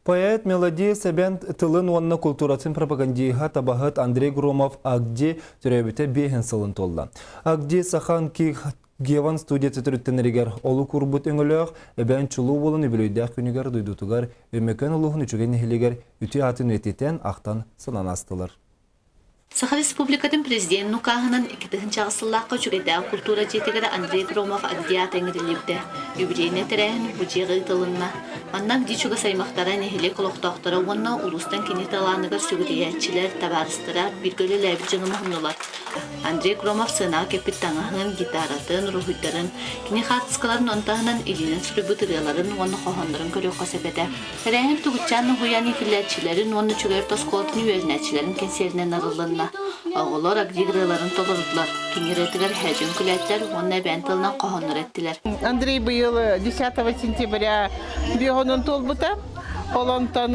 Поэт, мелодист, эбээн тылын уонна култууратын пропагандиһа табаһыт Андрей Громов Агди төрөөбүтэ биэһин сылын туолла. Агди Сахан Ких Геван студия төрүттэнэригэр олук уурбут өҥөлөөх, эбээн чулуу буолан үбүлүөйдээх күнүгэр дойдутугар Өймөкөөн улууһун үчүгэй нэһилиэгэр үтүө аатын үйэтитэн ахтан санаан аастылар. Саха Республикатын Президенин Укааһынан 2008 сыллаахха Үчүгэйдээҕи култуура дьиэтигэр Андрей Громов Агдиата ыҥырыллыбыта. Юбилейнай тэрээһин бу дьиэҕэ ыытылынна. Манна Агди чугас аймахтара, нэһилиэк олохтоохторо уонна улуустан кини талааныгар сүгүрүйээччилэр, табаарыстара, бииргэ үлэлээбит дьоно муһуннулар. Андрей Громов сыанаҕа кэппит таҥаһын, гитаратын, уруһуйдарын, кини хаартыскаларын ону таһынан илиинэн суруйбут ырыаларын уонна хоһооннорун көрүөххэ сөп этэ. Тэрээһин Тугутчаан уһуйаан иитиллээччилэрин уонна Үчүгэй орто оскуолатын үөрэнээччилэрин кэнсиэринэн арыллынна. Оҕолор Агди ырыаларын толордулар, кини ырыатыгар һээдьүн күлээттэр уонна эбээн тылынан хоһооннор эттилэр. Андрей быйыл 10 сентября биоһунун туолбута. Ол онтон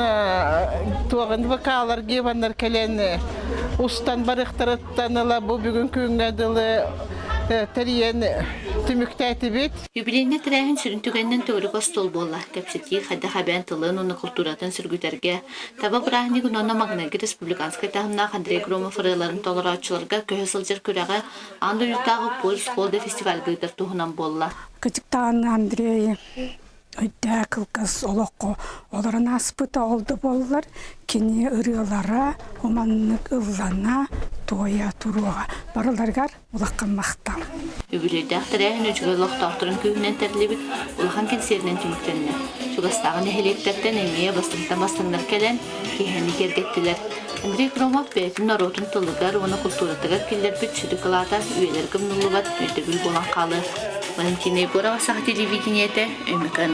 туоҕун вокалар гиваннар кэлэн устан барыахтарыттан ыла бу бүгүн күҥҥэ дылы тэрийэн түмүктээтибит. Юбилейнай тэрээһин сүрүн түгэнинэн төгүрүк остуол буолла. Кэпсэтии хайдах эбээн тылын уонна култууратын сөргүтэргэ, таба бырааһынньыгын уонна маҥнайгы республиканскай таһымнаах Андрей Громов ырыаларын толорооччуларга көһө сылдьар күрэҕи аан дойдутааҕы Пульс Холда фестивальга ыытар туһунан буолла. Кычыктаан Андрей өйдөөх кылгас олоххо олорон ааспыта ол да буоллар кини ырыалара уманнык ыллана туойа туруоҕа барыларыгар улахан махтал. Үбүлүөйдээх тэрээһин үчүгэй олохтоохторун күүһүнэн тэриллибит улахан кэнсиэринэн түмүктэннэ. Чугастааҕы нэһилиэктэртэн эмиэ бастыҥтан бастыҥнар кэлэн, киэһэни киэргэттилэр. Андрей Громов бэйэтин норуотун тылыгар уонна култууратыгар киллэрбит сүдү кылаата үйэлэргэ умнуллубат өйдөбүл буолан хаалыа. Валентина Егорова, Саха телевидениетэ, Өймөкөөн.